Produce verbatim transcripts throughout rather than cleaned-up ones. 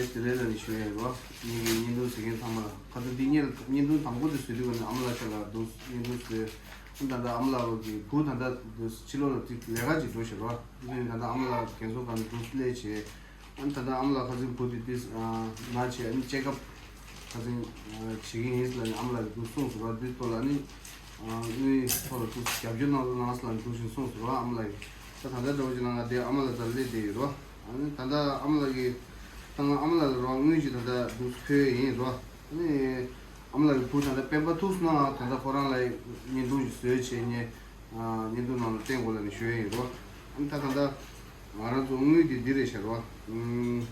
བདེ་ལེགས་ལ་ནི་ཞུ་ཡ་ཡིན་རོ། ངེད་ཀྱི་བརྙན་ཐུང་གཟིགས་མཁན་ཚང་མ་ལ། ཁ་སང་འདི་བརྙན་བརྙན་ཐུང་དང་པོ་དེ་བཟོས་དུས་ཀ་ནས་ཨ་མ་ལགས་ཁྱེད་ལ་འདུག་བརྙན་ཐུང་བཟོས། ཨ་ད་ལྟ་ཨ་མ་ལགས་ཀྱི་བུ་ད་ལྟ་འདུག་ཕྱི་ལོགས་ལ་དེ་ལས་ཀ་ཅིག་འགྲོ་བཞིན་རོ། དེ་ནས་ད་ལྟ་ཨ་མ་ལགས་རྒན་གསོ་ཁང་འདུག་སླེབས་བྱས། ཨ་ད་ལྟ་ཨ་མ་ལགས་ཁ་སང་བུ་དེ་དེ་ན་བྱས། ཨ་ནི་ཅེག་ཨབ་ཁ་སང་བྱེད་ཀྱི་ཡིན་ལབ་ནས་ཨ་མ་ལགས་ཀྱིས་འདུག་གསུངས་སོང་རོ། འདི་ཐོག་ལ་ཨ་ནི་དངུལ་ཐོག་ལ་འདུག་རྒྱབ་སྐྱོར་གནང་རོགས་གནང་ལབ་ནས་འདུག་བཞིན་གསུངས་སོང་རོ། ཨ་མ་ལགས་ཀྱིས། ད་ད་ལྟ་འདྲ་བོ་ཅིག་ལ་ང་དེ་ཨ་མ་ལགས་རྩར་སླེབས་བསྡད་ཡོད་རོ། ཨ་ནི་ད་ལྟ་ཨ་མ་ལགས་ཀྱིས་ད་ང་ཨ་མ་ལགས་ལ་རོ་དངུལ་ཅིག་ད་ལྟ་འདུག་ཕུལ་ཡིན་རོ། ཨ་ནི་ཨ་མ་ལགས་ཀྱི་བུ་ད་ལྟ་སྤེན་པ་ཐུག་སོང་ན་ད་ལྟ་ཁོ་རང་ལ་བརྙན་ཐུང་ཞིག་བཟོས་བྱས་ངས་བརྙན་ཐུང་ནང་ལ་བསྟན་དགོས་ལབ་ནས་ཞུ་ཡ་ཡིན་རོ། ཨ་ནི་ད་ད་ལྟ་ང་རང་ཚོ་དངུལ་དེ་འདི་རེད་ཤག་རོ། ཨུམ།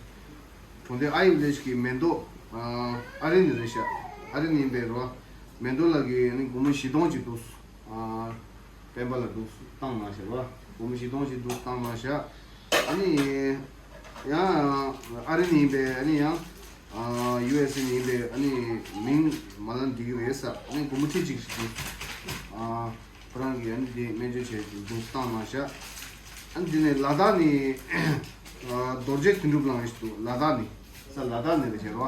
གྲོང་སྡེ་ཨ་ཡི་བི་ལེ་ཇི་གི་མེ་ཏོག་ཨ་རིན་རེད་ཤག་ཨ་རིན་ཡིན་པས་རོ། མེ་ཏོག་ལགས་ཀྱིས་ཨ་ནི་སྒོར་མོ་བཞི་སྟོང་ཅིག་འདུག་ཨ། སྤེན་པ་ལ་འདུག་བཏང་གནང་ཤག་རོ། སྒོར་མོ་བཞི་སྟོང་ཅིག་འདུག་བཏང་གནང་ཤག་ཨ་ནི་ཡང་ཨ་རི་ནས་ཡིན་པས། ཨ་ནི་ཡང་ཨ་ཡུ་ཨེས་ཨེ་ནས་ཡིན་པས། ཨ་ནི་མིང་མ་ལབ་འགྲིག་གི་རེད་ཟེར། ཨ་ནི་སྒོར་མོ་ཁྲི་གཅིག་ཞིག་འདུག་ཨ་ཁོ་རང་གིས་ཨ་ནི་དེ་སྨན་བཅོས་བྱས་ཏེ་འདུག་བཏང་གནང་ཤག་ཨ་ནི་དེ་ནས་ལ་དྭགས་ནས་ཨ་རྡོ་རྗེ་དོན་གྲུབ་ལགས་ཞིག་འདུག་ལ་དྭགས་ནས། ས་ལ་དྭགས་ནས་རེད་ཤག་རོ།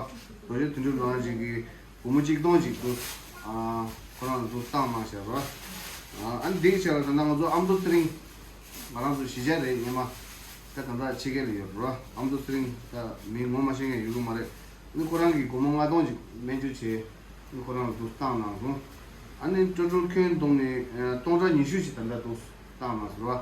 རྡོ་རྗེ་དོན་གྲུབ་ལགས་ཅིག་གིས་སྒོར་མོ་གཅིག་སྟོང་ཅིག་འདུག་ཨ་ཁོ་རང་ཚོ་བཏང་གནང་ཤག་རོ། ཨ་ནི་འདི་ཆ་ལ་ད་ལྟ་ང་ཚོ་ཨ་མདོ་ཚེ་རིང་། ང་རང་ཚོ་གཞིས་ཆགས་རེད། སྔོན་མ་ད་ད་ལྟ་ཕྱི་རྒྱལ་ལ་ཡོད་རོ། ཨ་མདོ་ཚེ་རིང་ད་མིང་ངོ་མ་ཤེས་མཁན་ཡོད་གི་མ་རེད། ཨ་ནི་ཁོ་རང་གིས་སྒོར་མོ་ལྔ་སྟོང་ཅིག་སྨན་བཅོས་བྱས། ཨ་ནི་ཁོ་རང་ཚོ་བཏང་གནང་སོང་། ཨ་ནི་ཀྲོ་ཀྲོ་ཁྱོན་བསྡོམས་ནས་ཨ་སྟོང་ཕྲག་ཉི་ཤུ་ཞིག་ད་ལྟ་འདུག་བཏང་གནང་སོང་རོ།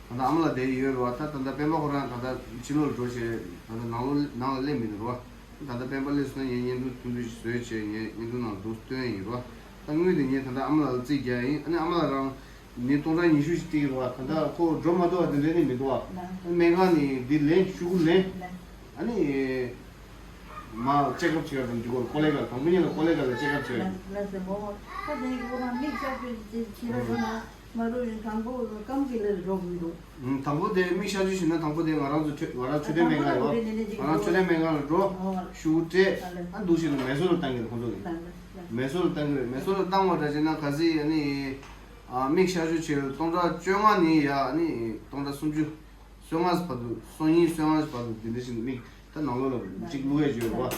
ད་ལྟ་ཨ་མ་ལགས་དེ་ཡོད་རོ། ད་ད་ལྟ་སྤེན་པ་ཁོ་རང་ད་ལྟ་ཕྱི་ལོགས་ལ་འགྲོ་བྱས། ད་ལྟ་ནང་ལོགས་ནང་ལ་སླེབས་མི་འདུག་རོ། ད་ལྟ་སྤེན་པ་སླེབས་སོང་ན་ངས་བརྙན་ཐུང་ཐུང་ཐུང་ཞིག་བཟོས་བྱས་ངས་བརྙན་ཐུང་ནང་འདུག་སྟོན་ཡིན་རོ། ད་དངུལ་དེ་ངས་ད་ལྟ་ཨ་མ་ལགས་ལ་རྩིས་རྒྱག་ཡིན། ཨ་ནི་ཨ་མ་ལགས་རང་ནི་སྟོང་ཕྲག་ཉི་ཤུ་ཞིག་སྟེར་གི་རེད་བ། ད་ལྟ་ཁོ་འགྲོ་མ་ཐུབ་པ་དེ་འདྲ་ནི་མི་འདུག་བ། ཨ་ནི་སྨན་ཁང་ནས་འདི་ལེན། ཤོག་གུ་ལེན། ཨ་ནི་མ་ཅེག་ཨབ་བྱེད་ཡ་དང་འདི་སྐོར་ཀོ་ལེ་ག་ལ་དང་པོ་ཉིད་ལ་ཀོ་ལེ་ག་ལ་ཅེག་ཨབ་བྱེད་ཡ། ལགས་སོ། ད་དེ་ཁོ་རང་མིག་གསར་གཏོད་བྱེད་ལ་འགྲོ་ན་མ་རུ་ཡིན། དང་པོ་སྐམ་གྱི་ལ་འགྲོ་དགོས་འདུག་ཨུམ། དང་པོ་དེ་མིག་གསར་གཏོད་བྱེད་ན་དང་པོ་དེ་ང་རང་ཚོ་ཆོས་ང་རང་ཆོས་ལྡན་སྨན་ཁང་ཡོད། ང་རང་ཆོས་ལྡན་སྨན་ཁང་ལ་འགྲོ། ཤོག་གུ་སྤྲད། ཨ་འདུག་ཞིག་ལ་མེ་སོར་ལ་བཏང་གི་རེད་ཁོང་ཚོ་གིས། མེ་སོར་ལ་བཏང་གི་རེད། མེ་སོར་ལ་བཏང་བ་འདྲ་བྱས་ན་གལ་སྲིད་ཨ་ནི་ཨ་མིག་གསར་གཏོད་བྱེད་ལ་སྟོང་ཕྲག་བཅོ་ལྔ་ནས་ཡ་ཨ་ནི་སྟོང་ཕྲག་སུམ་ཅུ། སོ་ལྔ་བར་དུ། སོ་གཉིས་སོ་ལྔ་བར་དུ་འདི་འདྲ་ཞིག་མིག་ད་ནང་ལོགས་ལ་གཅིག་བླུག་ཡས་ཡོད་རེད་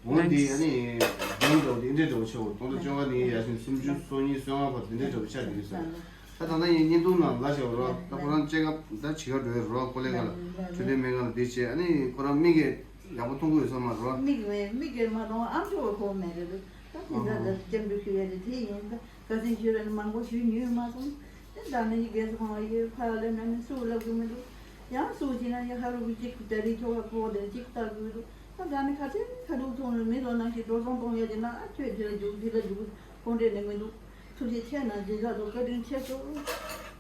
བ། འོ་འདི་ཨ་ནི་རྒྱུན་འདྲ་བོ་འདི་འདྲ་འདྲ་བོ་ཆགས་འོ། སྟོང་ཕྲག་བཅོ་ལྔ་ནས་ཡར་ཕྱིན་སུམ་ཅུ། སོ་གཉིས་སོ་ལྔ་བར་འདི་འདྲ་འདྲ་བོ་ཆགས་འདི་རེད་ཟེར། ད་ད་ལྟ་ངས་བརྙན་ཐུང་ནང་ལ་བཞག་པ་རེད་བ། ད་ཁོ་རང་ཅེག་ཨབ་ད་བྱེད་ག་འགྲོ་ཡོད་རེད་བ། ཀོ་ལེ་ག་ལ་ཆོས་ལྡན་སྨན་ཁང་ལ་བསྡད་བྱས། ཨ་ནི་ཁོ་རང་མིག་གིས་ཡག་པོ་མཐོང་གི་ཡོད་ས་མ་རེད་བ། མིག་མིག་གིས་མ་མཐོང་། ཨམ་ཅོག་གིས་གོ་མེད་རེད། ད་དེ་འདྲ་ད་སྐྱབས་འགྲོ་ཞུ་ཡ་རེད། དེ་ཡིན་ད། ཁ་སང་ཁྱོད་རང་མང་པོ་ཞུས་ཉོས་མ་སོང་། དེ་ད་ནི་རྒན་སུ་ཁང་བ་ཡོད་ཕ་ལ་ན་ནི་སུ་ལབ་གི་མི་འདུག་ཡང་སུ་བྱས་ན་ཡ་ཧ་རུ་གི་གཅིག་ད་རེས་ཁྱོ་ག་ཕོ་དེ་གཅིག་ལྟ་གི་འདུག་ད་ད་ནི་ཁ་ཆེ་ཁ་ཐུག་ཚོང་ནི་མི་ལོ་ནང་བཞིན་འགྲོ་སོང་གཏོང་ཡ་དེ་ན་ཨ་ཁྱོད་དེ་ལ་རྒྱུག་དེ་ལ་རྒྱུག་ཁོང་འདྲེ་ནི་མི་འདུག་ཐུགས་རྗེ་ཆེ་གནང་། སྦྱིན་བདག་ཚོ་བཀའ་དྲིན་ཆེ་ཤོས།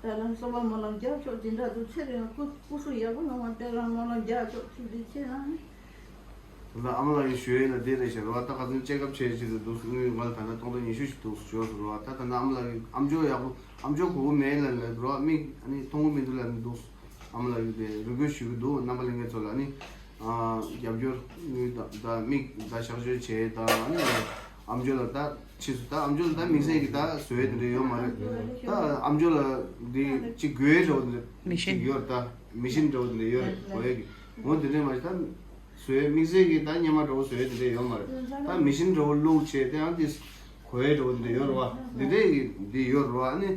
ད་ལམ་སོ་པ་མོ་ལམ་རྒྱབ་ཤོག་སྦྱིན་བདག་ཚོ་ཚེ་རིང་སྐུ་སྐུ་གཟུགས་ཡག་པོ་ཡོང་བ་དེ་རང་མོ་ལམ་རྒྱབ་ཤོག་ཐུགས་རྗེ་ཆེ་གནང་། ད་ལྟ་ཨ་མ་ལགས་ཀྱིས་ཞུ་ཡས་ལ་འདི་རེད་ཤག་རེད་བ། ད་ཁ་སང་ཅེག་ཨབ་བྱས་བྱས་ཏེ་འདུག་དངུལ་ང་ལ་ད་ལྟ་སྟོང་ཕྲག་ཉི་ཤུ་ཞིག་འདུག་ཞུ་ཡས་རེད་བ། ད་ད་ལྟ་ཨ་མ་ལགས་ཀྱིས་ཨམ་ཅོག་ཡག་པོ་ཨམ་ཅོག་གོ་གི་མེད་ལབ་ལབ་རེད་བ། མིག་ཨ་ནི་མཐོང་གི་མི་འདུག་ལབ་ནས་འདུག་ཨ་མ་ལགས་ཀྱིས་དེ་རེ་སྐུལ་ཞུ་གི་འདུག་རྣམ་པ་ལྷན་རྒྱས་ཚོ་ལ་ཨ་ནི་ཨ་རྒྱབ་སྐྱོར་དངུལ་ད་ད་མིག་ད་གཤག་བཅོས་བྱས་ད་ཨ་ནི་ཨམ་ཅོག་ལ་ད་ཕྱིས་སུ་ད་ཨམ་ཅོག་ལ་ད་དམིགས་བསལ་གྱི་ད་བཟོ་ཡས་དེ་འདྲ་ཡོད་མ་རེད། ད་ཨམ་ཅོག་ལ་འདི་གཅིག་དགོས་ཡས་འདྲ་བོ་འདི་མི་ཤིན་གཅིག་ཡོད་རེད། ད་མི་ཤིན་འདྲ་བོ་འདི་འདྲ་ཡོད་རེད། གོ་ཡས་ཀྱི་འོ་འདི་འདྲ་མ་ཞིག་ད། བཟོས་དམིགས་བསལ་གྱི་ད་སྙེ་མ་འདྲ་བོ་བཟོས་དེ་འདྲ་ཡོད་མ་རེད། ད་མི་ཤིན་འདྲ་བོ་བླུགས་བྱས་དེ་ཡང་དེ་གོ་ཡས་འདྲ་བོ་དེ་འདྲ་ཡོད་རེད་བ། དེ་འདྲས་ཀྱི་འདི་ཡོད་རེད་བ། ཨ་ནི་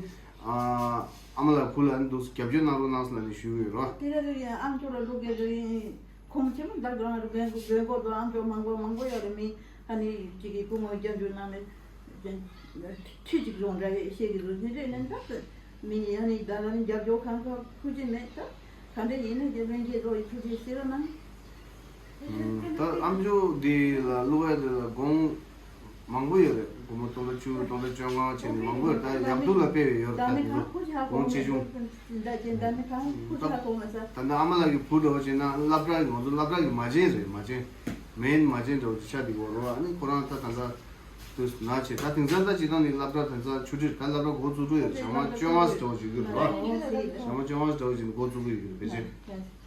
ཨ་མ་ལགས་བུ་ལ་ཨ་ནི་འདུག་རྒྱབ་སྐྱོར་གནང་རོགས་གནང་ཟེར་ལབ་ནས་ཞུ་གི་ཡོད་རེད་བ། དེ་ར་རེ་ཡང་ཨམ་ཅོག་ལ་བླུགས་དགོས་རེད། ཁོང་ཆེན་མོ་ད་གང་རུ་རྒན་རྒན་གོག་དང་ཨམ་ཅོག་མང་པོ་མང་པོ་ཡོད་རེད། མི་ཨ་ནི་ཅིག་གི་སྐུ་ངོ་སྐྱབས་འཇུག་གནང་ནས་ཁྲི་གཅིག་བཟུང་འདྲ་བའི་བཤད་ཀྱི་འདུག་དེ་འདྲས་ནས་ད་མི་ཨ་ནི་ད་ལ་ནི་རྒྱབ་སྐྱོར་གང་ག་ཁུར་གྱི་མེད་ད། ག་འདྲ་ཡིན་ན་རྒྱ་ཕན་སྐྱེད་ཚོགས་ཀྱི་ཐུགས་རྗེ་གཟིགས་རོགས་གནང་། ད་ཨམ་ཅོག་འདི་ལ་བླུག་ཡ་འདི་ལ་སྒོར་མོ་མང་པོ་ཡོད་རེད། སྒོར་མོ་སྟོང་ཕྲག་བཅུ་སྟོང་ཕྲག་བཅོ་ལྔ་བྱས་ནས་མང་པོ་ཡོད་རེད། ད་ཡག་སྡུག་ལ་དཔེ་བའི་ཡོད་རེད། ད་འདི་ཚོ་སྒོར་མོ་ཆེ་ཆུང་། ད་ཨ་མ་ལགས་ཀྱི་བུ་འདྲ་བོ་བྱས་ན་སློབ་གྲྭ་ང་ཚོ་སློབ་གྲྭ་གི་མ་བྱན་རེད། མ་བྱན་མེན་མ་བྱན་འདྲ་བོ་ཅིག་ཆགས་བསྡད་ཡོད་རེད་བ། ཨ་ནི་ཁོ་རང་ད་ད་ལྟ། དུས་ན་ཆེ་ད་དེང་སང་ད་སྤྱིར་བཏང་ནི་སློབ་གྲྭ་དེང་སང་ཆུ་ཚོད་ད་སློབ་གྲྭ་འགོ་བཙུགས་འགྲོ་ཡོད། ཞག་མ་བཅོ་ལྔ་ཙམ་འགྲོ་བཞིན་གྱི་རེད་བ། ཞག་མ་བཅོ་ལྔ་ཙམ་འགྲོ་བཞིན་འགོ་བཙུགས་ཀྱི་ཡོད་རེད་ཕལ་ཆེར།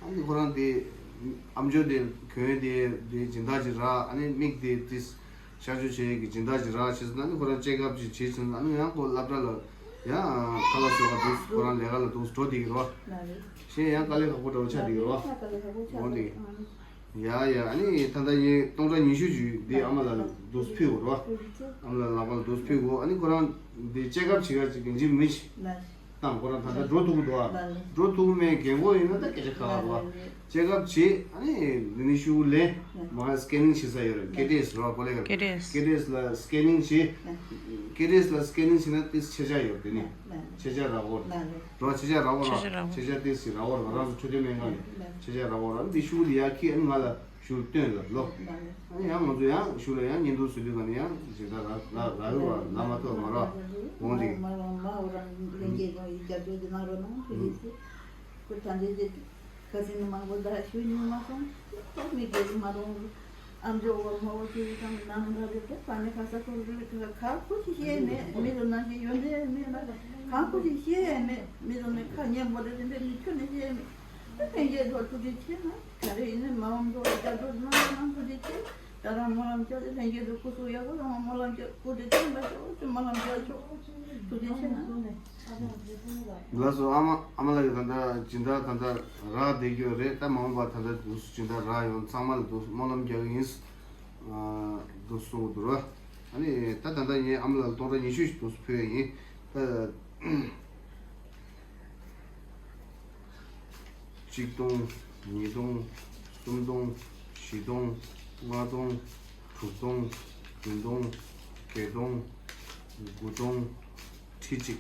ཨ་ནི་ཁོ་རང་དེ་ཨམ་ཅོག་དེ་གྱོན་དེ་དེ་སྦྱིན་བདག་ཅིག་རག་ཨ་ནི་མིག་དེ་དེ་གཤག་བཅོས་བྱེད་ཀྱི་སྦྱིན་བདག་ཅིག་རག་བྱས་ཙང་ཨ་ནི་ཁོ་རང་ཅེག་ཨབ་ཅིག་བྱས་ཙང་ཨ་ནི་ཡང་ཁོ་སློབ་གྲྭ་ལ་ཡང་ཁ་ལག་བཟོ་ག་འདུག་ཁོ་རང་ལས་ཀ་ལ་འདུག་འགྲོ་བསྡད་ཀྱི་རེད་བ། གཞན་ཡང་དཀའ་ལས་ཁག་པོ་འདྲ་བོ་ཆགས་བསྡད་ཀྱི་རེད་བ། འོ་དེ། ཡ་ཡ། ཨ་ནི་ད་ལྟ་ངས་སྟོང་ཕྲག་ཉི་ཤུ་ཅིག་འདི་ཨ་མ་ལགས་ལ་འདུག་ཕུལ་དགོས་རེད་བ། ཨ་མ་ལགས་ལག་པ་ལ་འདུག་ཕུལ་དགོས། ཨ་ནི་ཁོ་རང་འདི་ཅེག་ཨབ་བྱེད་ག་ཅིག་གིན་ཅིག་མི་ཞིག་བཏང་། ཁོ་རང་ད་ལྟ་འགྲོ་ཐུབ་ཀྱི་འདུག་ཨ། འགྲོ་ཐུབ་མེད་རྒན་གོག་ཡིན་ན་ད་སྐད་ཆ་ཁ་ཁ་འདུག་ཨ། ཅེག་ཨབ་བྱེད། ཨ་ནི་འདི་ནས་ཤུགས་ལེན། མ་ཧེ་སི་ཀེ་ནིང་བྱེད་ས་ཡོད་རེད། ཀེ་ཊི་ཨེ་སི་རེད་བ། ཀོ་ལེ་ག་ཀེ་ཊི་ཨེ་སི། ཀེ་ཊི་ཨེ་སི་ལ་སི་ཀེ་ནིང་བྱེད། ཀེ་ཊི་ཨེ་སི་ལ་སི་ཀེ་ནིང་བྱེད་ན་ཏིས་ཆེ་ཆ་ཡོད་དེ་ནི། ཆེ་ཆ་རག་གོ་རེད་བ། ཆེ་ཆ་རག་གོ་རེད་བ། ཆེ་ཆ་ཏིས་ཞིག་རག་གོ་རེད་བ། རང་ཚོ་འཕྲོད་བསྟེན་སྨན་ཁང་ནས་ཆེ་ཆ་རག་གོ་རེད་བ། འདི་ཤུགས་ལ་ཡར་ཁྱེར། ཨ་ནི་ང་ལ་ཞུ་སྟོན་ལ་ལོ། ཨ་ནི་ཡང་ང་ཚོ་ཡང་ཞུ་ལ་ཡང་བརྙན་ཐུང་བཟོ་དུས་ག་ནས་ཡང་སྦྱིན་བདག་རག་རག་རག་ཡོད་བ། ལ་མ་ཐོག་མ་རག་འོང་དེ། མ་རང་མ་འོ་རང་ལྷན་རྒྱས་ཀྱི་རྒྱབ་སྐྱོར་དེ་གནང་རོགས་གནང་། ཐུགས་རྗེ་ཆེ། ཁོ་ད་འདི་དེ་ཁ་སེང་མང་པོ་ད་ཞུ་མྱོང་མ་སོང་། ཐོག་མི་དགེ་རུ་མ་རུང་། ཨམ་ཅོག་འོར་མ་འོར་ཅིག་དང་ནང་འདྲ་རེད་དེ། ཕ་ནི་ཁ་ས་ཁོ་རེ་ཁ་ཁ་ཁུ་ཅི་ཤེས་མེད། མི་རུ་ནང་ཞིག་ཡོད་འདྲེ་མེད་ན་ཁ་ཁུ་ཅི་ཤེས་མེད། མི་རུ་ནི་ཁ་ཉན་པོ་རེ་རེ་འདྲེ་མི་ཁྱོད་ནི་ཤེས་མེད། ད་ལྷན་རྒྱས་ཚོ་ཐུགས་རྗེ་ཆེ་ན། ག་རེ་ཡིན་ནི་མ་འོང་འགྲོ་རྒྱ་མཚོ་ནང་ནང་ཐུགས་རྗེ་ཆེ། ད་རང་སྨོན་ལམ་རྒྱག་ལྷན་རྒྱས་ཚོ་སྐུ་གཟུགས་ཡག་པོ་ཡོང་བ་སྨོན་ལམ་རྒྱག་སྐུ་དྲིན་ཆེན་པོ་ཞུ། སྨོན་ལམ་རྒྱག་ཆོག་ཐུགས་རྗེ་ཆེ་ན། ལགས་སོ། ཨ་མ་ཨ་མ་ལགས་ཀྱིས་ད་ལྟ་སྦྱིན་བདག་ད་ལྟ་རག་བསྡད་རྒྱུ་རེད། ད་མ་འོངས་པ་ད་ལྟ་འདུག་སྦྱིན་བདག་རག་ཡོང་ཚང་མ་ལ་འདུག་སྨོན་ལམ་རྒྱག་གི་ཡིན། ཨ་འདུག་གསུང་གི་འདུག་ར། ཨ་ནི་ད་ད་ལྟ་ངས་ཨ་མ་ལགས་ལ་སྟོང་ཕྲག་ཉི་ཤུ་ཞིག་འདུག་ཕུལ་ཡ་ཡིན། ད་གཅིག་སྟོང་། ཉིས་སྟོང་། སུམ་སྟོང་། བཞི་སྟོང་། ལྔ་སྟོང་། དྲུག་སྟོང་། བདུན་སྟོང་། བརྒྱད་སྟོང་། དགུ་སྟོང་། ཁྲི་གཅིག་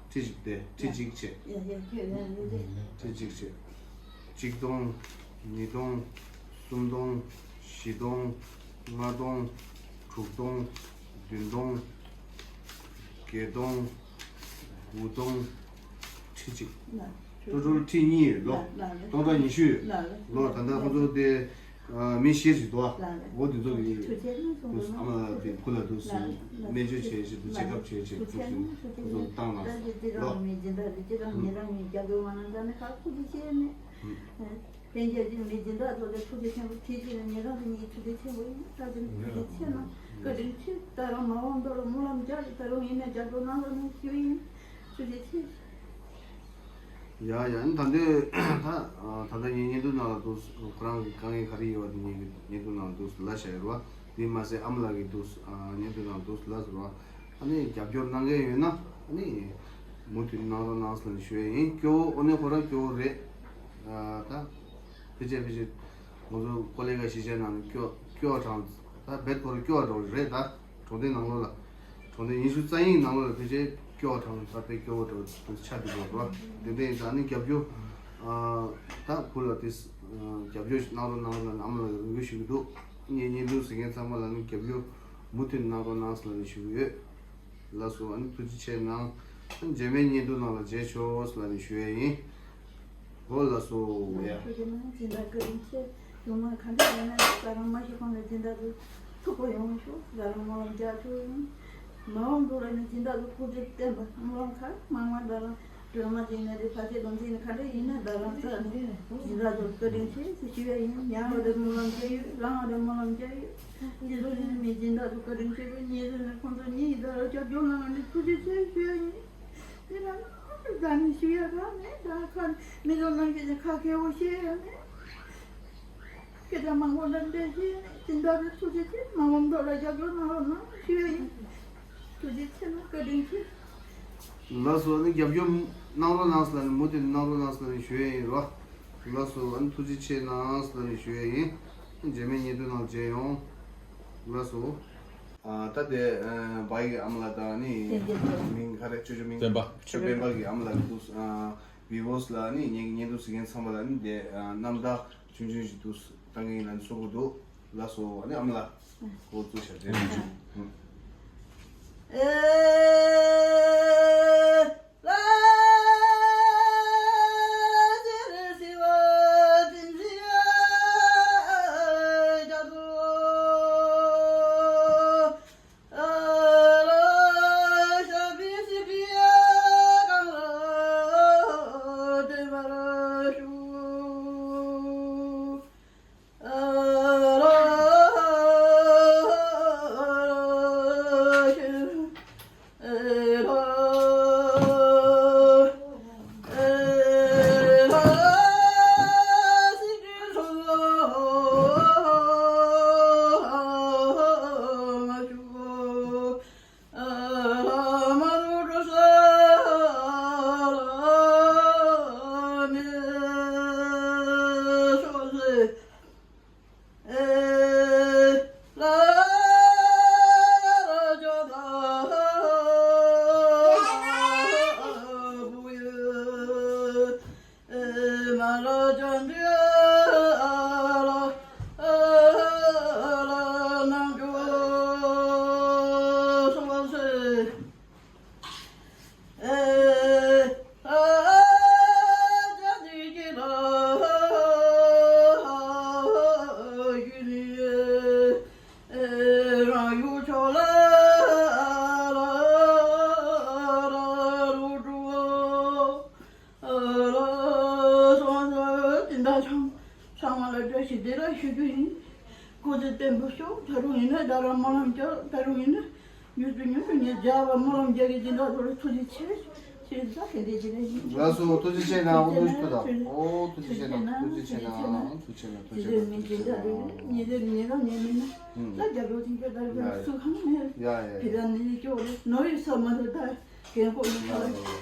ཁྲི་གཅིག་སྟེ། ཁྲི་གཅིག་བྱས། ཡ་ཡ་ཁྱོད་ཡ་ཡོད་དེ། ཁྲི་གཅིག་བྱས། གཅིག་སྟོང་། ཉིས་སྟོང་། སུམ་སྟོང་། བཞི་སྟོང་། ལྔ་སྟོང་། དྲུག་སྟོང་། བདུན་སྟོང་། བརྒྱད་སྟོང་། དགུ་སྟོང་། ཁྲི་གཅིག་ལ། ཊོ་ཊལ་ཁྲི་གཉིས་ཡོད་ལོ། ལ་ལ་ལ། སྟོང་ཕྲག་ཉི་ཤུ་ཡོད་ལ་ལ། ལོ། ད་ལྟ་ཁོ་ཚོ་དེ་ཨ་མི་བཞི་ཞིག་འདུག་ཨ། ལ་ལ། འོ་དེ་ཚོ་གི་ཐུགས་རྗེ་ཆེ་གནང་སོང་། ཨ་མ་དེ་ཁུ་ལ་དུ་སུ་ལ་ལ། སྨན་བཅོས་བྱས་ཤིག་ཏུ་ཅེ་ཀབ་བྱས་ཤིག་ཐུགས་རྗེ་ཆེ་གནང་སོང་། ཐུགས་རྗེ་ཆེ་གནང་། ད་ཅི་དེ་རང་མི་སྦྱིན་བདག་རེད། ཅི་རང་མི་རང་མི་རྒྱབ་སྐྱོར་མ་གནང་ད་ནི་ཁ་ཁུ་ཅི་བྱས་ནི། ལྷན་རྒྱས་ཀྱི་མི་སྦྱིན་བདག་ཚོ་ལ་ཐུགས་རྗེ་ཆེན་པོ། ཁྱེད་ཀྱི་ནི་ཉེ་རང་གི་ཉིད་ཐུགས་རྗེ་ཆེན་པོ་ཡིན། ད་ཅི་ཐུགས་རྗེ་ཆེ་གནང་། བཀའ་དྲིན་ཆེ། ད་རང་མ་འོངས་པར་སྨོན་ལམ་རྒྱག་ད་རུང་ཡིན་ན་རྒྱབ་སྐྱོར་གནང་རོགས་གནང་ཞུ་ཡིན། ཐུགས་རྗེ་ཆེ། ཡ་ཡ། ཨ་ནི་ད་འདི་ད་ད་ལྟ་ངའི་བརྙན་ཐུང་ནང་ལ་འདུག་ཁོ་རང་གི་དཀའ་ངལ་ག་རེ་ཡོད་པ་དེ་ངའི་བརྙན་ཐུང་ནང་འདུག་ལབ་བཞག་ཡོད་རེད་བ། དེ་མ་ཟད་ཨ་མ་ལགས་ཀྱིས་འདུག་བརྙན་ཐུང་ནང་འདུག་ལབ་ཟེར་བ། ཨ་ནི་རྒྱབ་སྐྱོར་གནང་མཁན་ཡོད་ན་ཨ་ནི་མུ་མཐུད་གནང་རོགས་གནང་ཟེར་ནས་ཞུ་ཡས་ཡིན། སྐྱོ་བོ་ཨ་ནི་ཁོ་རང་སྐྱོ་བོ་རེད། ཨ་ད་ཕལ་ཆེར་ཕལ་ཆེར་ང་ཚོ་ཀོ་ལེ་ག་གཞིས་ཆགས་ནང་ནས་སྐྱོ་སྐྱོ་བ་གྲངས་ད་རྦད་ཁོ་རང་སྐྱོ་བ་འདྲ་བོ་རེད། ད་གྲོང་སྡེ་ནང་ལོགས་ལ། གྲོང་སྡེ་ཉི་ཤུ་རྩ་གཉིས་ནང་ལོགས་ལ་ཕལ་ཆེར་སྐྱོ་བ་གྲངས་ད་དཔེ་སྐྱོ་བོ་འདྲ་བོ་ཆགས་འདུག་གོ། དེ་འདྲ་ཡིན་ཙང་ཨ་ནི་རྒྱབ་སྐྱོར་ཨ་ད་ཁོ་ལ་དེ་རྒྱབ་སྐྱོར་ཞིག་གནང་རོགས་གནང་ཟེར་ནས་ཨ་མ་ལགས་ལ་འབོད་སྐུལ་ཞུ་གི་འདུག་ངས་བརྙན་ཐུང་གཟིགས་མཁན་ཚང་མ་ལ་ནི་རྒྱབ་སྐྱོར་མུ་མཐུད་གནང་རོགས་གནང་ཟེར་ནས་ཞུ་གི་ཡོད། ལགས་སོ། ཨ་ནི་ཐུགས་རྗེ་ཆེ་གནང་། ཨ་ནི་རྗེས་མའི་བརྙན་ཐུང་ནང་ལ་མཇལ་ཆོག་ཟེར་ནས་ཞུ་ཡས་ཡིན། འོ་ལགས་སོ། ཡ། ཐུགས་རྗེ་གནང་། སྦྱིན་བདག་བཀའ་དྲིན་ཆེ། ཡོང་མ་ག་འདྲ་ཡིན་ན་ད་རང་མ་ཤི་ཁོང་ལ་སྦྱིན་བདག་ཚོ་ཐུགས་ཁུར་ཡོང་ཤོག་ད་རང་སྨོན་ལམ་རྒྱག་ཆོག་ཡིན། མ་འོངས་པ་ལ་ནི་སྦྱིན་བདག་ཚོ་ཐུགས་རྗེ་བརྟན་པ་སྨོན་ལམ་ཁག་མང་མང་ད་རང་སྒྲོལ་མ་ཅིག་ནས་རེད། ཕ་ཆེ་ལོང་ཅིག་ནས་ག་འདྲ་ཡིན་ན་ད་རང་ས་སྦྱིན་བདག་ཚོ་བཀའ་དྲིན་ཆེ་ཞེས་ཞུ་ཡ་ཡིན། ཉར་བ་རེད་སྨོན་ལམ་རྒྱག་ཡོད། ལངས་བ་རེད་སྨོན་ལམ་རྒྱག་ཡོད། དེ་ཚོ་ནི་མི་སྦྱིན་བདག་ཚོ་བཀའ་དྲིན་ཆེ་བས་ཉེ་ཚོ་ནས་ཁོང་ཚོ་གཉིས་ད་རང་སྐྱབས་བཅོལ་གནང་བ་ནི་ཐུགས་རྗེ་ཆེ་ཞུ་ཡ་ཡིན། དེ་ལ་ད་ནི་ཞུ་ཡ་ག་མེད། ད་ཁ་མི་ཚོ་ནང་གི་ཁ་སྐད་བོ་བཤད་ཡ་མེད། སྐད་ཆ་མང་པོ་འདྲ་འདྲ་བཤད་ནས་སྦྱིན་བདག་ཚོ་ཐུགས་རྗེ་ཆེ། མ་འོངས་ཐོག་ལ་རྒྱབ་སྐྱོར་གནང་རོགས་གནང་ཞུ་ཡ་ཡིན། ཐུགས་རྗེ་ཆེ་ན་བཀའ་དྲིན་ཆེ། ལགས་སོ། ཨ་ནི་རྒྱབ་སྐྱོར་གནང་རོགས་གནང་ཟེར་ནས་མུ་མཐུད་གནང་རོགས་གནང་ཟེར་ནས་ཞུ་ཡ་ཡིན་རོ། ལགས་སོ། ཨ་ནི་ཐུགས་རྗེ་ཆེ་གནང་ཟེར་ནས་ཞུ་ཡ་ཡིན། རྗེས་མའི་བརྙན་ཐུང་ནང་མཇལ་ཡོང་། ལགས་སོ། ཨ་ད་དེ་ཨ་བ་ཡི་གི་ཨ་མ་ལགས་དང་ནི་བསྟན་རྒྱས་ལགས། མིང་ག་རེ། ཅོ་ཅོ་མིང་། བསྟན་པ། ཅོ་བསྟན་པ་གི་ཨ་མ་ལགས་འདུག་ཨ་བི་བོས་ལ་ནི་ངེད་ཀྱི་བརྙན་ཐུང་གཟིགས་མཁན་ཚང་མ་ལ་ནི་དེ་ཨ་རྣམ་ཐར་ཆུང་ཆུང་ཞིག་འདུག་བཏང་གི་ཡིན་ལ་ནི་གསུང་གི་འདུག་ལགས་སོ། ཨ་ནི་ཨ་མ་ལགས་འགོ་བཙུགས་བྱ་དེ། ཚང་མ་ལ་བཀྲ་ཤིས་བདེ་ལེགས་ཞུ་རྒྱུ་ཡིན། སྐུ་ཚེ་བརྟན་པོ་ཤོག་ད་རུང་ཡིན་ན་ད་རང་སྨོན་ལམ་རྒྱག་ད་རུང་ཡིན་ན་མྱུར་དུ་མྱུར་དུ་ངས་མཇལ་བ་སྨོན་ལམ་རྒྱག་གི་ཡིན། ད་ཚོ་ལ་ཐུགས་རྗེ་ཆེ་ཆེ་ད་ག་འདྲ་ཅིག་རེད་ཡིན། ལགས་སོ། ཐུགས་རྗེ་ཆེ་གནང་། ཨོ་ཐུགས་རྗེ་ཆེ་གནང་། ཨོ་ཐུགས་རྗེ་ཆེ་གནང་། ཐུགས་རྗེ་ཆེ་གནང་། ཐུགས་རྗེ་ཆེ་གནང་། ཐུགས་རྗེ་ཆེ་གནང་། ཐུགས་རྗེ་ཆེ་གནང་། ཉེ་ལེ་ཉེ་ལེ་ཉེ་མིན་ན་ད་རྒྱབ་ལོག་ཐེངས་ཁྱོད་ད་རུང་སུ་གང་མེད། ཡ་ཡ་ཕི་ད་ནི་ཀྱོ་རེད་ནོ་ཡི་ས་མ་རེད། ད་རྒན་གོག་ཡིན་ཁ་ལ་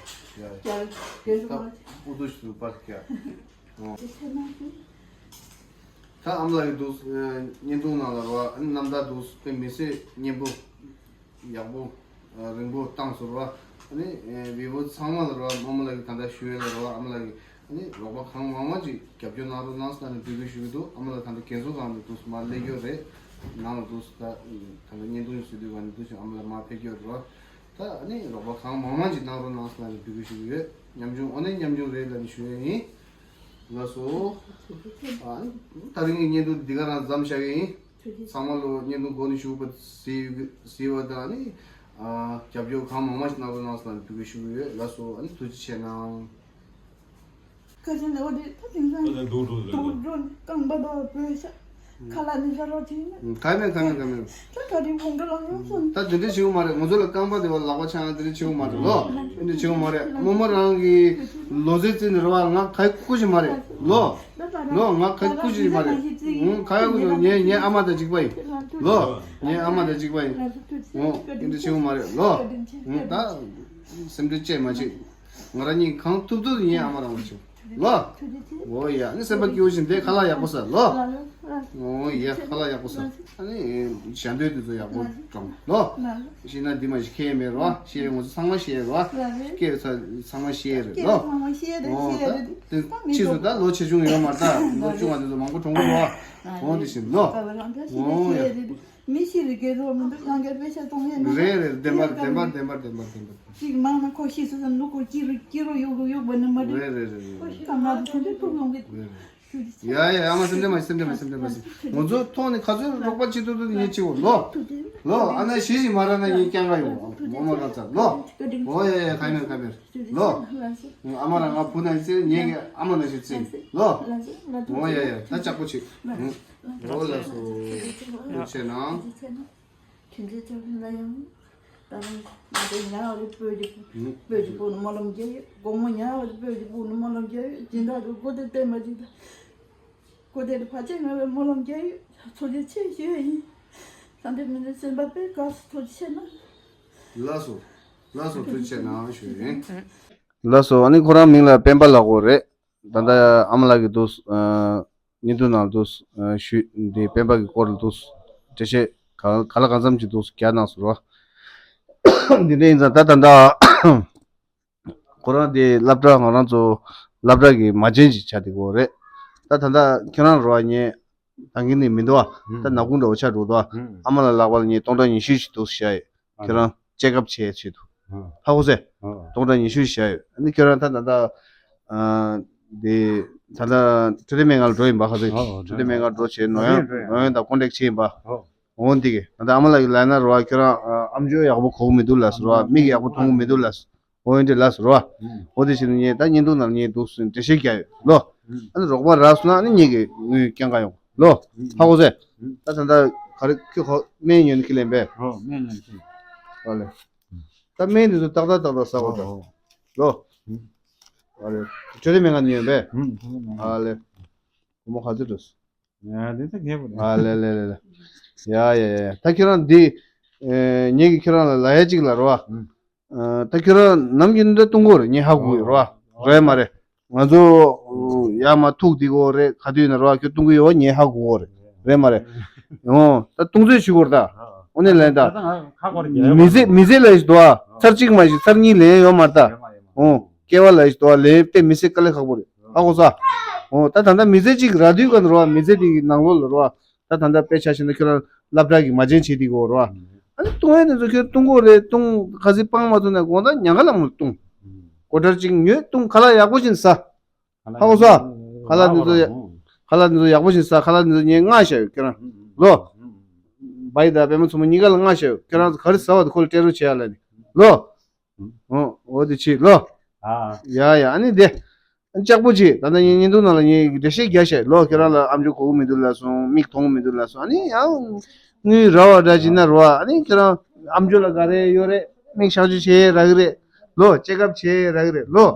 ཡ་ཡ་རྒན་གོག་ཨུ་ཐུགས་སུ་པར་ཀྱ། ཨོ། ད་ཨ་མ་ལགས་ཀྱི་འདུག་བརྙན་ཐུང་ནང་ལ་རོ་ཨ་ནི་རྣམ་ཐར་འདུག་དཔེ་མི་སྲིད་སྙན་པོ་ཡག་པོ་རིང་པོ་བཏང་སོང་རོ། ཨ་ནི་བི་བོ་ཚང་མ་ལ་རོ་ཨ་མ་ལགས་ཀྱི་ད་ལྟ་ཞུ་ཡས་ལ་རོ་ཨ་མ་ལགས་ཀྱི་ཨ་ནི་རོགས་པ་གང་མང་མང་ཅིག་རྒྱབ་སྐྱོར་གནང་རོགས་གནང་ཟེར་ནས་འབོད་སྐུལ་ཞུ་གི་འདུག་ཨ་མ་ལགས་ད་ལྟ་རྒན་གསོ་ཁང་དུ་འདུག་མར་སླེབས་ཡོད་རེད། ནང་ལ་འདུག་ད་ད་ལྟ་བརྙན་ཐུང་ཞིག་བཟོ་དུས་ག་ནས་འདུག་ཅིང་ཨ་མ་ལགས་མར་ཕེབས་ཀྱི་ཡོད་རོ། ད་ཨ་ནི་རོགས་པ་གང་མང་མང་ཅིག་གནང་རོགས་གནང་ཟེར་ནས་འབོད་སྐུལ་ཞུ་གི་ཡོད། ཉམ་ཆུང་ཨ་ནི་ཉམ་ཆུང་རེད་ལབ་ནས་ཞུ་ཡས་ཡིན། ལགས་སོ། ཨ་ནི་ད་རིང་གི་བརྙན་ཐུང་འདི་ག་རང་མཚམས་བཞག་གི་ཡིན། ཚང་མ་ལོ་བརྙན་ཐུང་འགོ་ནས་གཞུག་བར་གཟིགས་གཟིགས་པ་དང་ཨ་ནི་རྒྱབ་སྐྱོར་གང་མང་མང་ཞིག་གནང་རོགས་གནང་ཟེར་ནས་འབོད་སྐུལ་ཞུ་གི་ཡོད། ལགས་སོ། ཨ་ནི་ཐུགས་རྗེ་ཆེ་གནང་། ཁ་ཆེ་ནས་འོ་དེ་ད་དེང་སང་ད་ལྟ་འདུག་འདུག་འདུག་འདུག་འགྲོ་རྐང་པ་དང་བོད་ཤ་ཁ་ལག་ནི་ཤ་རོགས་བྱས་ན། ག་མེད་ག་མེད་ག་མེད། ད་ད་རིང་གོང་འདྲ་ལ་ཡོང་སོང་། ད་དེ་འདྲ་བྱེད་དགོས་མ་རེད། ང་ཚོ་ལ་རྐང་པ་དེ་བ་ལག་པ་ཆག་ན་དེ་འདྲ་བྱེད་དགོས་མ་རེད་ལོ། དེ་འདྲ་བྱེད་དགོས་མ་རེད། རྨོ་མོ་རང་གི་ལོ་ཚོད་བརྩིས་ནས་རེད་བ། ང་ག་ཡི་ཀུ་ཅི་མ་རེད་ལོ། ལོ་ང་ག་ཡི་ཀུ་ཅི་མ་རེད། ང་ག་ཡི་ཀུ་ཅི་ངའི་ངའི་ཨ་མ་དང་གཅིག་པ་ཡིན་ལོ། ངའི་ཨ་མ་དང་གཅིག་པ་ཡིན། འོ་དེ་འདྲ་བྱེད་དགོས་མ་རེད་ལོ། ད་སེམས་ཁྲལ་བཅས་མ་བྱེད། ང་རང་གཉིས་གང་ཐུབ་ཐུབ་ངའི་ཨ་མ་རང་ལ་བྱུང་ལོ། འོ་ཡ་ནི་སེམས་པ་སྐྱིད་པོ་བཞིན་དེ་ཁ་ལག་ཡག་པོ་ཟ་ལོ། འོ་ཡ་ཁ་ལག་ཡག་པོ་ཟ། ཨ་ནི་ཞལ་འདོན་དེ་ཚོ་ཡག་པོ་སྒྲོམ་ལོ། ཤེས་ན་འདི་མ་ཞིག་ཁྱེད་མེད་རོ། ཤེས་ངོ་ཚོ་ཚང་མ་ཤེས་རོ། སྐྱེས་ཚ་ཚང་མ་ཤེས་རེད་ལོ། འོ་ད་དེ་ཕྱིས་སུ་ད་ལོ་ཆེ་ཆུང་ཡོད་མ་རེད། ད་ལོ་ཆུང་བ་དེ་ཚོ་མང་པོ་གྲོངས་པ་རོ། འོ་དེ་བཞིན་ལོ། འོ་ཡ། མི་ཤི་རི་གེ་རོ་མི་འདུག་ཡང་བསྐྱར་དཔེ་ཆ་གཏོང་ཡས་མི་འདུག་རེད་རེད། བདེན་པར་བདེན་པར་བདེན་པར་བདེན་པར་བདེན་པར། གཅིག་མང་ན་ཁོ་ཤི་སོང་ཙང་ལུག་གོ་སྐྱི་རུ་སྐྱི་རུ་ཡོག་ཡོག་པ་ནི་མ་རེད། རེད་རེད་རེད་རེད། ཁོ་ཤི་ཁ་ང་ཚོ་དེ་འདྲ་ཐུག་ཡོང་གི། རེད་རེད། ཡ་ཡ་ཡ་མ་སེམས་ཁྲལ་མ་སེམས་ཁྲལ་མ་སེམས་ཁྲལ་མ་སེམས། ང་ཚོ་ཐོག་ནས་ག་ཚོད་རོགས་པ་བྱེད་ཐུབ་ཐུབ་ངས་བྱེད་འོ་ལོ། ལོ་ཨ་ན་ཞི་ཞི་མ་ར་ན་ངས་སྐྱང་ག་ཡོང་མོ་མ་ར་ཚར་ལོ། འོ་ཡ་ཡ་ག་ནས་ག་མེར་ལོ། ཨ་མ་ར་ང་བུ་ན་ཚེ་ངས་ཨ་མ་ན་ཞི་ཚེ་ལོ། འོ་ཡ་ཡ་ད་ལྕགས་པོ་བྱེད། འོ་ལགས་སོ། ཐུགས་རྗེ་ཆེ་གནང་། ཐུན་ཚེ་ཚོ་ལ་ཡང་ད་རུང་ང་ཚོ་ཉལ་བ་རེད། བོད་ཀྱི་བོད་ཀྱི་བུ་ནི་སྨོན་ལམ་རྒྱག་ཡོད། དགོང་མོ་ཉལ་བ་རེད། བོད་ཀྱི་བུ་ནི་སྨོན་ལམ་རྒྱག་ཡོད། སྦྱིན་བདག་ཚོ་སྒོ་དེ་བསྟན་པ་ཅིག་དང་སྒོ་དེ་ལ་བར་ཆད་མེད་པའི་སྨོན་ལམ་རྒྱག་ཡོད། ཐུགས་རྗེ་ཆེ་ཞུ་ཡ་ཡིན། ད་འདི་མི་འདི་སེམས་པ་དཔེ་དགའ་སོང་། ཐུགས་རྗེ་ཆེ་གནང་། ལགས་སོ། ལགས་སོ། ཐུགས་རྗེ་ཆེ་གནང་ཞུ་ཡིན། ལགས་སོ། ཨ་ནི་ཁོ་རང་མིང་ལ་སྤེན་པ་ལགས་འོ་རེད། ད་ལྟ་ཨ་མ་ལགས་ཀྱི་འདུག་ཨ་བརྙན་ཐུང་ནང་འདུག་ཨ་ཞུས་འདི་སྤེན་པ་གི་སྐོར་ལ་འདུག་འགྲེལ་བཤད་ག་ག་ལ་གང་འཚམ་ཅིག་འདུག་རྒྱག་གནང་སོང་རོ། འདི་འདྲ་ཡིན་ཙང་ད་ད་ལྟ་ཁོ་རང་དེ་སློབ་གྲྭ་ང་རང་ཚོ་སློབ་གྲྭ་གི་མ་བྱན་ཅིག་ཆགས་བསྡད་ཡོད་རེད། ད་ད་ལྟ་ཁྱེད་རང་རོ་ཉན་ད་གིན་ནས་མི་འདུག་ཨ། ད་ནག་ཁུང་འདྲ་བོ་ཆགས་འགྲོ་འདུག་ཨ། ཨ་མ་ལགས་ལག་པ་ལ་ངས་སྟོང་ཕྲག་ཉི་ཤུ་ཞིག་འདུག་བཞག་ཡོད། ཁྱེད་རང་ཅེག་ཨབ་བྱེད་ཆེད་དུ། ཧ་གོ་སོང་། སྟོང་ཕྲག་ཉི་ཤུ་བཞག་ཡོད། ཨ་ནི་ཁྱེད་རང་ད་ད་ད་ཨ་འདི་ད་ལྟ་འཕྲོད་བསྟེན་སྨན་ཁང་ལ་འགྲོ་ཡིན་པ། ཧ་གོ་སོང་། འཕྲོད་བསྟེན་སྨན་ཁང་འགྲོ་བྱས་ནོར་ཡོང་ནོར་ཡོང་དང་ཀོན་ཊེག་བྱས་ཡིན་པ། འོ་འདི་གི་ད་ལྟ་ཨ་མ་ལགས་ཀྱི་ལབ་ན་རོ་ཨ་ཁྱེད་རང་ཨ་ཨམ་ཅོག་ཡག་པོ་གོ་གི་མི་འདུག་ལབ་སོང་རོ་ཨ། མིག་ཡག་པོ་མཐོང་གི་མི་འདུག་ལབ་སོང་། འོ་འདི་ལབ་སོང་རོ་ཨ། འོ་དེ་བྱས་ནས་ངས་ད་བརྙན་ཐུང་ནང་ངས་འདུག་སེ་འགྲེལ་བཤད་རྒྱག་ཡོད་ལོ། ཨ་ནི་རོགས་པ་རག་སོང་ན་ཨ་ནི་ངེད་ཀྱིས་ངོས་བསྐྱང་ག་ཡོང་ལོ། ཧ་གོ་སོང་། ད་ད་ལྟ་ག་རེ་ཁྱོད་ཁོ་སྨན་ཉོ་ནི་ཁས་ལེན་པས། ཨོ་སྨན་ཉོ་ནི་ཁས་ལེན། ཨ་ལེ། ད་སྨན་འདི་ཚོ་ཏག་ཏག་ཏག་ཏག་ཟ་དགོས་ད། ཨོ། ལོ། ཨ་ལེ། འཕྲོད་བསྟེན་སྨན་ཁང་ནས་ཉོས་པས། ཨ་ལེ། སྒོར་མོ་ག་ཚོད་འགྲོ་སོང་། ཡ་དེ་ད་ཁྱད་པར་ཨ་ལེ་ལེ་ལེ་ལེ། ཡ་ཡ་ཡ། ད་ཁྱོད་རང་འདི། ཨེ་ངེད་ཀྱིས་ཁྱོད་རང་ལ་ལབ་ཡ་གཅིག་ལབ་རོགས་ཨ། ཨ་ད་ཁྱོད་རང་ནམ་རྒྱུན་འདི་འཐུང་གི་ཡོད་རེད། ངས་ཧ་གོ་གི་ཡོད་རེད་བ། རེད་མ་རེད། ང་ཚོ་ཡར་མར་ཐུག་བསྡད་ཀྱི་ཡོད་རེད། ག་དུས་ཡིན་ན་རེད་བ། ཁྱོད་འཐུང་གི་ཡོད་པ་ངས་ཧ་གོ་གི་ཡོད་རེད། རེད་མ་རེད། འོ་ད་འཐུང་ཚོད་ཞུ་དགོས་རེད་ད། དངོས་གནས་ལན་ད། མི་ཚེ་མི་ཚེ་ལ་ཞིག་འདུག་ཨ། ཚར་གཅིག་མ་ཞིག་ཚར་གཉིས་ལེན་ཡོད་མ་རེད་ད། འོ་སྐྱེ་བ་ལ་ཞིག་འདུག་ཨ། ལེན་དཔེ་མི་སྲིད་དཀའ་ལས་ཁག་པོ་རེད། ཧ་གོ་སོང་། འོ་ད་ད་ལྟ་མི་ཚེ་གཅིག་རག་དུས་ག་ནས་རེད་བ། མི་ཚེ་འདི་གི་ནང་ལོགས་ལ་རེད་བ། ད་ད་ལྟ་དཔེ་ཆ་བཞག་ན་ཁྱོད་རང་སློབ་གྲྭ་གི་མ་བྱན་བྱེད་དེ་གོ་རོ། ཨ་ནི་བཏུང་ཡས་དེ་ཚོ་ཁྱོད་བཏུང་གོ་རེད། བཏུང་ག་ཚོད་སྤང་མ་ཐུབ་ན་དགོང་དག་ཉལ་ཁ་ལ་མར་བཏུང་ སྒོ་ཁྲལ་གཅིག་ཉོས་བཏུང་། ཁ་ལག་ཡག་པོ་ཞིག་ཟ། ཧ་གོ་སོང་། ཁ་ལག་འདི་ཚོ་ཡག་ཁ་ལག་འདི་ཚོ་ཡག་པོ་ཞིག་ཟ། ཁ་ལག་འདི་ཚོ་ངས་མངགས་བཞག་ཡོད། ཁྱེད་རང་ལོ། བའི་དང་པད་མ་མཚོ་མོ་གཉིས་ཀ་ལ་མངགས་བཞག་ཡོད། ཁྱེད་རང་ཚོ་ག་རེ་ཟ་བ་དེ་ཁོ་ལ་སྤྲད་རོགས་བྱེད་ཡ་ལ་ནི་ལོ། ཨོ་འོ་དེ་བྱེད་ལོ། ཡ་ཡ། ཨ་ནི་དེ། ལྕགས་པོ་ཆེ། ད་ལྟ་ངའི་བརྙན་ཐུང་ནང་ལ་ངས་འགྲེལ་བཤད་རྒྱག་བཞག་ལོ། ཁྱེད་རང་ལ་ཨམ་ཅོག་གོ་གི་མི་འདུག་ལབ་སོང་། མིག་མཐོང་གི་མི་འདུག་ལབ་སོང་། ཨ་ནི་ཡང་དངུལ་རག་པ་འདྲ་བྱེད་ན་རོ། ཨ་ནི་ཁྱེད་རང་ཨམ་ཅོག་ལ་ག་རེ་ཡོད་རེད། མིག་གཤག་བཅོས་བྱེད་རག་གི་རེད་ལོ། ཅེག་ཨབ་བྱེད་རག་གི་རེད་ལོ།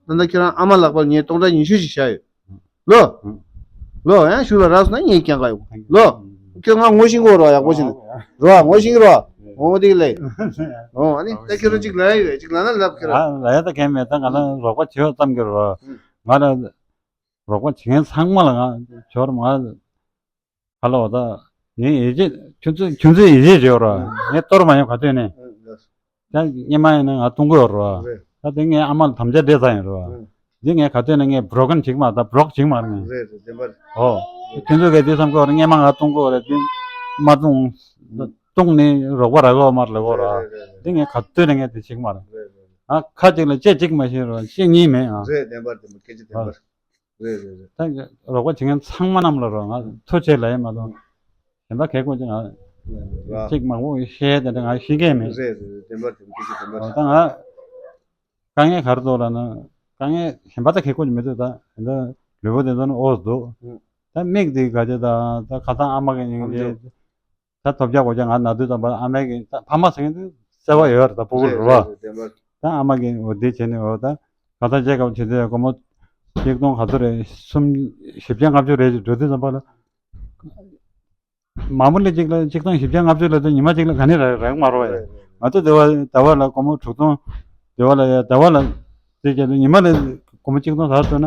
ད་ལྟ་ཁྱེད་རང་ཨ་མ་ལགས་པར་ངས་སྟོང་ཕྲག་ཉི་ཤུ་ཞིག་བཞག་ཡོད་ལོ། ལོ། ཡང་ཞུ་ལ་རག་སོང་ན་ངས་ཀྱང་ག་ཡོད་ལོ། ཁྱོད་ང་ངོ་ཤེས་ཀྱི་ཡོད་རོ། ཡག་པོ་ཞིག་རོ། ངོ་ཤེས་ཀྱི་རོ། འོ་དེ་ལས། འོ་ཨ་ནི་ད་ཁྱེད་རང་ཅིག་ལབ་ཡ་ཡོད། ཅིག་ལབ་ན་ལབ། ཁྱེད་རང་ལ་ཡ་ད་གལ་མེད། ད་ང་ལ་རོགས་པ་བྱེད་ཡོད་ཙམ་གྱི་རོ། ང་ལ་རོགས་པ་བྱེད་མཁན་ཚང་མ་ལ་ང་ཞོར་མ་ཧ་ལོ། ད་ངའི་ཡིད་ཆེས། ཁྱོད་ཚོ་ཁྱོད་ཚོའི་ཡིད་ཆེས་བྱེད་རོགས། ངས་གཏོར་མ་ཡོང་ག་དུས་ནས། ད་སྔོན་མ་ཡིན་ན་ང་བཏུང་གི་ཡོད་རོགས། ད་དེ་ངའི་ཨ་མ་ལ་དམ་བཅའ་སྤྲད་ཚར་ཡིན་རོགས། འདི་ངས་ག་དུས་ནས་ངས་བྲོ་གན་བྱེད་ཀྱི་མ། ད་བྲོག་བྱེད་ཀྱི་མ་རེད་ངས། རེད་རེད། བདེན་པ་རེད། ཨོ། ཁྱོད་ཚོ་གས་དེ་བསམ་གི་ཡོད་རེད། སྔོན་མ་ང་བཏུང་གི་ཡོད་རེད། དེ་མ་བཏུང་བཏུང་ནས་རོགས་པ་རག་གི་ཡོད་མ་རེད་ལབ་གི་ཡོད་རོགས། རེད་རེད་རེད། འདི་ངས་ག་དུས་ནས་ངས་དེ་བྱེད་ཀྱི་མ་རེད། རེད་རེད་རེད། ཨ་ཁ་ཅིག་ལ་ལྕེ་གཅིག་མ་ཤེས་རོགས། ལྕེ་གཉིས་མེད་ཨ། རེད། བདེན་པ་རེད། བདེན་པ། སྐད་ཆ་བདེན་པ་རེད། རེད་རེད་རེད། ད་རོགས་པ་བྱེད་མཁན་ཚང་མ་རྣམས་ལ་རོགས། ང་ཐུགས་རྗེ་ཆེ་ལབ་ཡ་མ་གཏོགས། གཞན་པ་གལ་དགོས་ཀྱི་ང་ར། གཅིག་མང་པོ་བཤད་དེ་འདྲ་ང་ཤེས་ཀྱི་མེད། རེད་རེད་རེད། བདེན་པ་རེད། བདེན་པ་རེད། ད་ང་དཀའ་ངལ་ག་རེ་འདུག་ལབ་ན། དཀའ་ངལ་གཞན་པ་ད་གལ་དགོས་ཀྱི་མི་འདུག་ད་ད་ལུས་པོ་དེ་ཚོ་ནི་ཨོ་འདུག་ད་མིག་དེ་ག་ཅི་ད་ད་ཁ་སང་ཨ་མ་གི་སྙིང་རྗེ། ད་ཐོབ་རྒྱག་གོ་རྒྱག་ང་ན་དུས་ཙམ་པ་ཨ་མའི་གི་ད་ཕ་མ་ཟེར་མཁན་དེ་བརྩེ་བ་ཡོད་རེད། ད་སྤུ་གུ་རེད་རེད་བ། རེད་རེད། བདེན་པ། ད་ཨ་མ་གི་འོ་དེ་བྱས་ནས་འོ་ད་ག་ད་ཅེག་ཨབ་བྱེད་དུས་སྒོར་མོ་ཆིག་སྟོང་ག་ཚོད་རེད། གསུམ་བཞི་བརྒྱ་ལྔ་བཅུ་རེད་ཅེས་འགྲོ་དུས་ཙམ་པ་ལ། མ་མོ་ལས་གཅིག་ལ་ཆིག་སྟོང་བཞི་བརྒྱ་ལྔ་བཅུ་ལ་དུ་ཉི་མ་གཅིག་ལ་ག་ནས་རག་རག་མ་རོགས་ཡ། ང་ཚོ་དེ་བ་ཟླ་བ་ལ་སྒོར་མོ་དྲུག་སྟོང་། དེ་བ་ལ་ཡ་ཟླ་བ་ལ་དེ་བྱས་ཏེ་ཉི་མ་ལ་སྒོར་མོ་ཆིག་སྟོང་ཟ་ཐུབ་ན་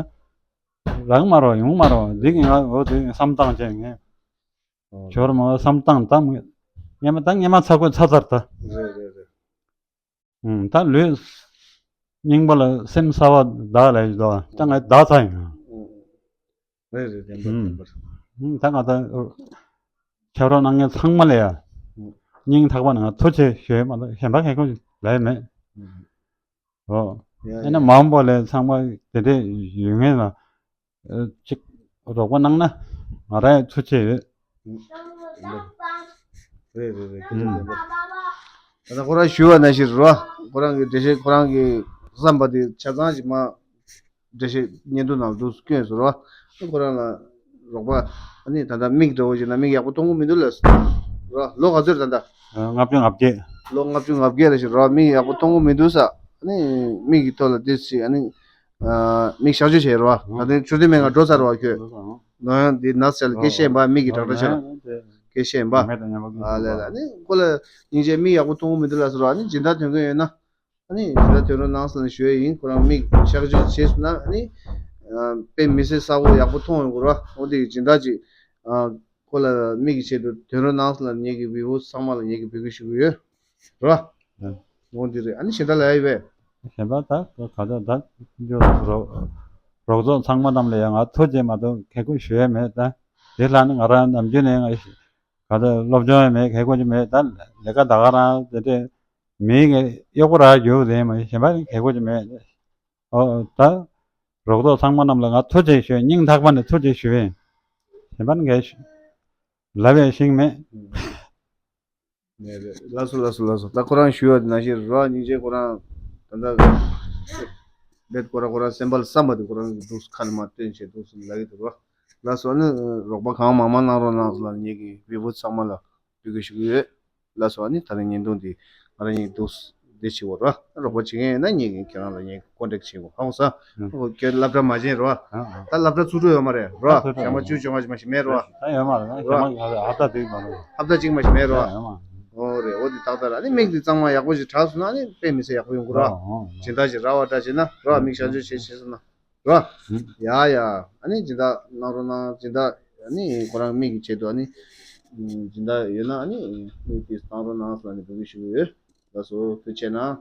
རག་མ་རོགས། ཡོང་མ་རོགས། འདི་གི་ང་འོ་དེ་བསམ་སྟངས་བྱས་ངས། ཞོར་མ་བསམ་སྟངས་དང་སྔན་མ་དང་སྔན་མ་ཚ་དགོས་ཚ་ཚར་ད། རེད་རེད་རེད། ད་ལུས་རྙིང་པ་ལ་སེམས་གསར་པ་བདག་ལས་ཡོད་དོ། ད་ང་བདག་ཚ་ཡིན། རེད་རེད། བདེན་པ་བདེན་པ། ད་ང་ད་ཁྱབ་རོགས་གནང་མཁན་ཚང་མ་ལ་ཡ་སྙིང་ཐག་པ་ནས་ང་ཐུགས་རྗེ་ཆེ་ཞུ་ཡས་མ་གཏོགས་གཞན་པ་གང་ཡང་ལས་མེད། ཨོ། ཡ་ཡིན་ན་ཡ། མ་འོངས་པ་ལ་ཚང་མ་དེ་འདྲས་ཡོད་ངེས་ལ། ཨ་ཅིག་རོགས་པ་གནང་ན་ང་རང་ཡང་ཐུགས་རྗེ་ཆེ་ཡོད། རེད་རེད་རེད། སྐད་ཆ་བདེན་པ་རེད། ད་ལྟ་ཁོ་རང་ཞུས་པ་ནང་བཞིན་རོ། ཁོ་རང་གི་འགྲེལ་བཤད་ཁོ་རང་གི་བསམ་པ་དེ་ཆ་ཚང་ཞིག་མ། འགྲེལ་བཤད་བརྙན་ཐུང་ནང་དུ་བསྐྱོན་ཟེར་བ། ཁོ་རང་ལ་རོགས་པ། ཨ་ནི་ད་ལྟ་མིག་འདྲ་བོ་ཞིག་ན་མིག་ཡག་པོ་མཐོང་གི་མི་འདུག་ལ། རོ་ལོ་ག་ཚོད་རེད་ད་ལྟ། ལྔ་བཅུ་ང་བརྒྱད། ལོ་ལྔ་བཅུ་ང་བརྒྱད་རེད་ཞེས་རོ། མིག་ཡག་པོ་མཐོང་གི་མི་འདུག་ས། ཨ་ནི་མིག་གི་ཐོག་ལ་དེ་ཞིག་ཨ་ནི་མིག་གཤག་བཅོས་བྱས་རོ། ད་ལྟ་ཆུ་ཚོད་མེད་ང་འགྲོ་ཚར་བ་ཁྱོད། ནོ་ཡང་འདི་ན་ཚ་ལ་སྐད་བཤད་པ། མིག་གི་ཌོག་ཊར་ཆ་ལ་སྐད་བཤད་པ། ཨ་ལས་ལ་ཨ་ནི་ཁོ་ལ་སྙིང་རྗེ། མིག་ཡག་པོ་མཐོང་གི་མི་འདུག་ལ་ཟེར་རོ། ཨ་ནི་སྦྱིན་བདག་ཐོན་གི་ཡོད་ན། ཨ་ནི་ཇི་ལྟར་དོན་རོགས་གནང་ཟེར་ནས་ཞུ་ཡས་ཡིན། ཁོ་རང་མིག་གཤག་བཅོས་བྱས་སོང་ན་ཨ་ནི་དཔེ་མི་སྲིད་གསལ་པོ་ཡག་པོ་མཐོང་ཡོང་གི་རེད་བ། འོ་དེ་སྦྱིན་བདག་ཅིག་ཁོ་ལ་མིག་གི་ཆེད་དུ་དོན་རོགས་གནང་ཟེར་ལ་ངེད་ཀྱི་བི་བོ་ཚང་མ་ལ་ངེད་ཀྱི་འབོད་སྐུལ་ཞུ་གི་ཡོད་རེད་བ། འོ་འདི་རེད། ཨ་ནི་གཞན་དག་ལ་ཡ་ཡོད་པས། གཞན་པ་ད་ག་ད་ད་རོགས་ཚོགས་ཚང་མ་རྣམས་ལ་ཡང་ང་ཐུགས་རྗེ་མ་གཏོགས་གལ་དགོས་ཞུ་ཡས་མེད། ད་དེ་ལ་ནི་ང་རང་ནམ་རྒྱུན་ནས་ང་ག་ད་སློབ་སྦྱོང་ཡང་མེད། གལ་དགོས་ཀྱི་མེད། ད་ལས་ཀ་ད་ག་རང་དེ་འདྲས། མིའི་གཡོག་པོ་རག་རྒྱུ་དེ་མ་གཞན་པ་གལ་དགོས་ཀྱི་མེད། ཨོ་ད་རོགས་ཚོགས་ཚང་མ་རྣམས་ལ་ང་ཐུགས་རྗེ་ཞུ། སྙིང་ཐག་པ་ནས་ཐུགས་རྗེ་ཞུ་ཡིན། གཞན་པ་ནི་གལ་ཞུ་ལབ་ཡས་ཤིག་མེད། ལགས་སོ་ལགས་སོ་ལགས་སོ། ད་ཁོ་རང་ཞུ་བ་དེ་ནང་བཞིན་རོ། སྙིང་རྗེ། ཁོ་རང་ད་ལྟ་རྦད་ཁོ་རང་ཁོ་རང་སེམས་པ་ལ་བསམ་པ་དེ་ཁོ་རང་གི་འདུག་ཁ་ནས་མར་བཏོན་བྱས་འདུག་ལབ་ཀྱི་འདུག་རོ། ལགས་སོ། ཨ་ནི་རོགས་པ་གང་མང་མང་གནང་རོགས་གནང་ཟེར་ལ་ངེད་ཀྱི་བི་བོ་ཚང་མ་ལ་འབོད་སྐུལ་ཞུ་གི་ཡོད། ལགས་སོ། ཨ་ནི་ད་རིང་བརྙན་ཐུང་འདི་ང་རང་གཉིས་འདུག་འདི་བྱེད་དགོས་ར། རོགས་པ་བྱེད་མཁན་ཡོད་ན་ངེད་ཀྱིས་ཁྱེད་རང་ལ་ངས་ཀོན་ཊེག་བྱེད་དགོས། ཧ་གོ་སོང་། ཁྱེད་སློབ་གྲྭ་མ་བྱས་ར། ད་སློབ་གྲྭ་ཚུགས་འགྲོ་ཡོད་མ་རེད་ར། ཞག་མ་བཅུ་བཅོ་ལྔ་ཞིག་མ་ཞིག་མེད་ར། ད་ཡོད་མ་རེད། ཞག་མ་ཧབ་ཏ་དེ་མ་རེད། ཧབ་ཏ་གཅིག་མ་ཞིག་མེད་ར། ཨོ་རེད། འོ་དེ་ཏག་ཏག་ར། ཨ་ནི་མིག་འདི་གཙང་མ་ཡག་པོ་ཞིག་དྲག་སོང་ན་ཨ་ནི་དཔེ་མི་སྲིད་ཡག་པོ་ཡོང་གི་ར། སྦྱིན་བདག་ཞིག་རག་པ་འདྲ་བྱས་ན་ར། མིག་གཤག་བཅོས་བྱས་བྱས་སོང་ན། ར། ཡ་ཡ། ཨ་ནི་སྦྱིན་བདག་གནང་རོགས་གནང་། སྦྱིན་བདག་ཨ་ནི་ཁོ་རང་མིག་གི་ཆེད་དུ་ཨ་ནི་སྦྱིན་བདག་ཡོད་ན་ཨ་ནི་མིག་དེ་གནང་རོགས་གནང་ཟེར་ནས་འབོད་སྐུལ་ཞུ་གི་ཡོད། ལགས་སོ། ཐུགས་རྗེ་གནང་།